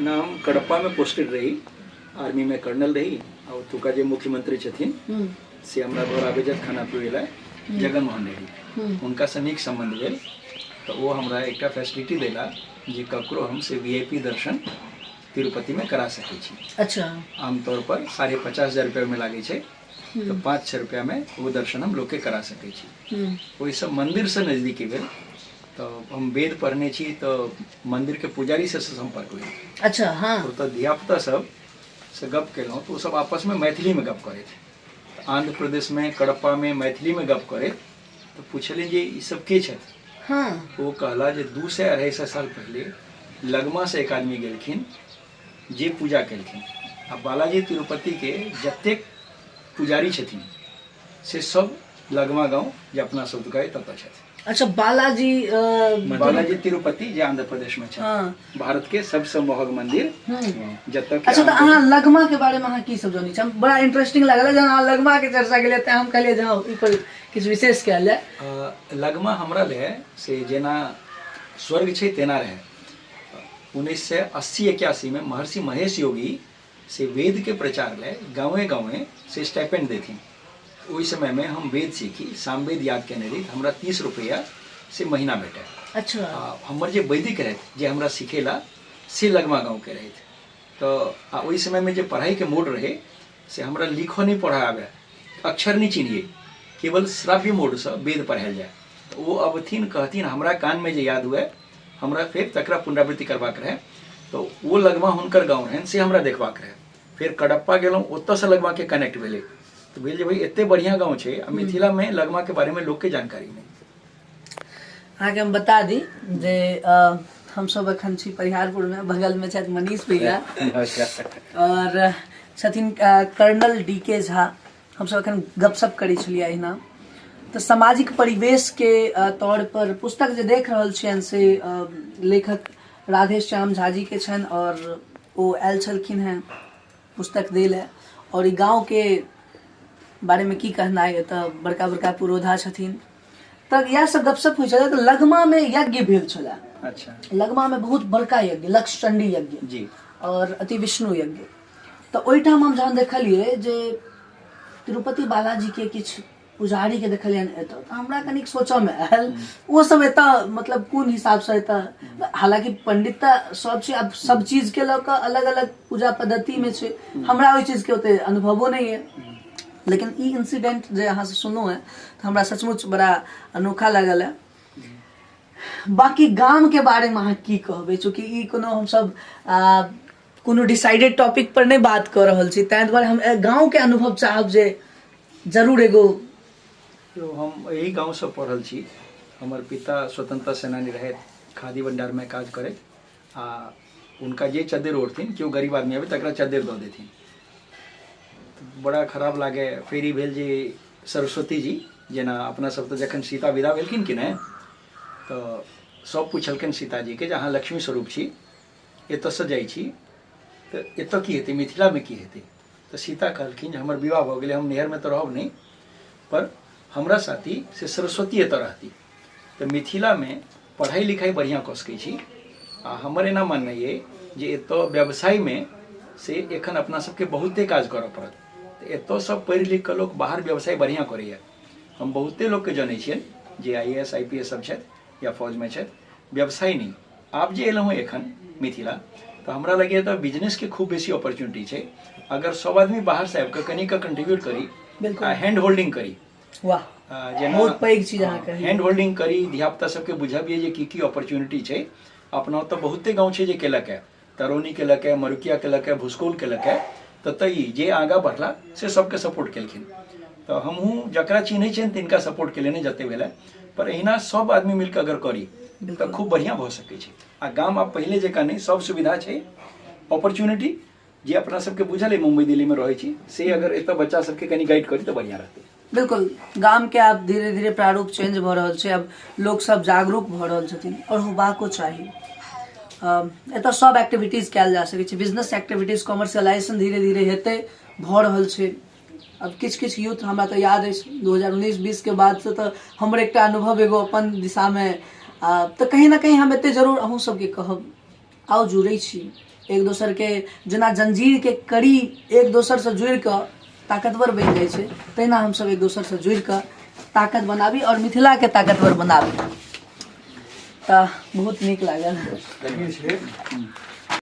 नाम कडप्पामे पोस्टेड रही, आर्मीमे कर्नल रही आ ओतुका जे मुख्यमंत्री छथिन से हमरा घर आबै छथि खाना पीबै लए, जगन मोहन रेड्डी, हुनकासँ नीक सम्बन्ध भेल। तऽ ओ हमरा एकटा फैसिलिटी देला जे ककरो हम से वीआईपी दर्शन तिरुपतिमे करा सकै छी। आमतौर पर 50,500 रुपैआमे लागै छै, तऽ 500 रुपैआमे ओ दर्शन हम लोकके करा सकै छी। ओहिसँ मन्दिरसँ नजदीकी भेल। तऽ हम वेद पढ़ने छी, तऽ मन्दिरके पुजारी से सम्पर्क भेल। अच्छा हाँ ओतऽ धियापुता सब से गप केलहुँ तऽ ओ सब आपसमे मैथिलीमे गप करैत, आंध्र प्रदेशमे कडप्पामे मैथिलीमे गप करैत, तऽ पुछलियनि जे ई सब के छथि? ओ कहला जे 200 250 साल पहिले लगमासँ एक आदमी गेलखिन जे पूजा केलखिन आ बालाजी तिरुपतिके जतेक पुजारी छथिन से सब लगमा गाँव जे अपना सब कहै ततऽ छथि। अच्छा, बालाजी बालाजी तिरुपति जे आंध्र प्रदेश में छै। भारत के सबसे महग मंदिर जतऽ के। अच्छा, तऽ अहाँ लगमा के बारे में अहाँ की सब जानै छी? हम बड़ा इंटरेस्टिंग लागल जहन अहाँ लगमा के चर्चा केलियै, तें हम कहलियै जे हँ, ई पर किछु विशेष कयल जाय। लगमा हमरा ले से जेना स्वर्ग छै तेना रहे। 1980-81 में महर्षि महेश योगी से वेद के प्रचार ले गाँवे गाँवे से स्टाइपेंड देथिन। ओहि समयमे हम वेद सीखी, सामवेद याद केने रही, तऽ हमरा 30 रुपैआ से महीना भेटय। आ हमर जे वैदिक रहथि जे हमरा सिखेला से लगमा गाँवके रहथि। तऽ आ ओहि समयमे जे पढ़ाइके मोड रहै से हमरा लिखऽ नहि पढ़ऽ आबय, अक्षर नहि चिन्हियै, केवल श्राव्य मोडसँ वेद पढ़ायल जाय। तऽ ओ अबथिन, कहथिन, हमरा कानमे जे याद हुए हमरा फेर तकरा पुनरावृत्ति करबाक रहै। तऽ ओ लगमा हुनकर गाँव रहनि से हमरा देखबाक रहै। फेर कडप्पा गेलहुँ, ओतऽसँ लगमाके कनेक्ट भेलै। तऽ भेल जे भाई एते बढ़िआँ गाँव छै आ मिथिलामे लगमाके बारेमे लोकके जानकारी नहि। अहाँके हम बता दी जे हमसब एखन छी परिहारपुरमे, बगलमे छथि मनीष भैया और छथिन कर्नल डी के झा। हमसब एखन गपशप करै छलियै अहिना। तऽ सामाजिक परिवेशके तौर पर पुस्तक जे देख रहल छियनि से लेखक राधेश्याम झा जी के छनि और ओ आयल छलखिन हेँ पुस्तक दै लए। आओर ई गाँवके बारेमे की कहनाइ, एतऽ बड़का बड़का पुरोधा छथिन। तऽ इएह सब गपशप होइ छलै। तऽ लगमामे यज्ञ भेल छलै। लगमामे बहुत बड़का यज्ञ, लक्षचंडी यज्ञ और अति विष्णु यज्ञ। तऽ ओहिठाम हम जहन देखलियै जे तिरुपति बालाजीके किछु पुजारीके देखलियनि एतऽ, तऽ हमरा कनिक सोचऽमे आयल ओ सब एतऽ मतलब कोन हिसाबसँ एतऽ। हालांकि पंडित तऽ सब छै, आब सब चीजके लऽ कऽ अलग अलग पूजा पद्धतिमे छै, हमरा ओहि चीजके ओते अनुभवो नहि यऽ। लेकिन ई इंसिडेंट जे अहाँसँ सुनलहुँ हेँ तऽ हमरा सचमुच बड़ा अनोखा लागल है। बाकी गामके बारेमे अहाँ की कहबै? चूँकि ई कोनो हमसब कोनो डिसाइडेड टॉपिक पर नहि बात कऽ रहल छी, ताहि दुआरे हम गाँवके अनुभव चाहब जे जरूर एगो। यौ, हम एहि गाँवसँ पढ़ल छी। हमर पिता स्वतंत्रता सेनानी रहथि, खादी भण्डारमे काज करैत आ हुनका जे चद्दर ओढ़थिन, केओ गरीब आदमी आबै तकरा चद्दर दऽ देथिन। बड़ा खराब लागै। फेर ई भेल जे सरस्वती जी जेना अपना सब तऽ जखन सीता विदा भेलखिन कि नहि, तऽ सब पुछलखिन सीताजीके जे अहाँ लक्ष्मी स्वरूप छी, एतऽसँ जाइ छी तऽ एतऽ की हेतै, मिथिलामे की हेतै? तऽ सीता कहलखिन जे हमर विवाह भऽ गेलै, हम नैहरमे तऽ रहब नहि, पर हमरा साथी से सरस्वती एतऽ रहती। तऽ मिथिलामे पढ़ाइ लिखाइ बढ़िआँ कऽ सकै छी। आ हमर एना माननाइ अइ जे एतऽ व्यवसायमे से एखन अपना सबके बहुते काज करऽ पड़त। तऽ एतऽ सब पढ़ि लिख कऽ लोक बाहर व्यवसाय बढ़िआँ करैए। हम बहुते लोकके जनै छियनि जे I A S I P S सब छथि या फौजमे छथि, व्यवसाय नहि। आब जे एलहुँ एखन मिथिला तऽ हमरा लगैए तऽ बिजनेसके खूब बेसी अपॉर्चुनिटी छै, अगर सब आदमी बाहरसँ आबि कऽ कनिक कंट्रीब्यूट करी आ हैंड होल्डिंग करी। वाह, जेना बहुत पैघ चीज अहाँ कहलियै। हैंड होल्डिंग करी, धियापुता सबके बुझबियै जे की की अपॉर्चुनिटी छै। अपना ओतऽ बहुते गाँव छै जे केलक है, तरौनी केलक है, मरुकिया केलक है, भुसकौल केलक है, तऽ ई जे आगाँ बढ़ला से सबके सपोर्ट केलखिन। तऽ हमहूँ जकरा चिन्है छियनि तिनका सपोर्ट केलियनि जते भेलै। पर एहिना सब आदमी मिलके अगर करी तऽ खूब बढ़िआँ भऽ सकै छै। आ गाम आब पहिले जकाँ नहि, सब सुविधा छै, अपॉर्चुनिटी जे अपना सबके बुझल अइ, मुम्बई दिल्लीमे रहै छी, से अगर एतऽ बच्चा सबके कनि गाइड करी तऽ बढ़िआँ रहतै। बिल्कुल, गामके आब धीरे धीरे प्रारूप चेंज भऽ रहल छै। आब लोकसब जागरूक भऽ रहल छथिन आओर होबाको चाही। एतऽ सब एक्टिविटीज कयल जा सकै छै, बिजनेस एक्टिविटीज, कॉमर्शियलाइजेशन धीरे धीरे हेतै, भऽ रहल छै। आब किछु किछु यूथ, हमरा तऽ याद अछि 2019-20 के बादसँ तऽ हमर एकटा अनुभव एगो अपन दिशामे, तऽ कहीं ने कहीं हम एते जरूर अहूँ सबके कहब, आउ जुड़ै छी। एक दोसरके जेना जंजीरके कड़ी एक दोसरसँ जुड़ि कऽ ताकतवर बनि जाइ छै, तहिना हमसब एक दोसरसँ जुड़ि कऽ ताकत बनाबी आओर मिथिलाके ताकतवर बनाबी। तऽ बहुत नीक लागल।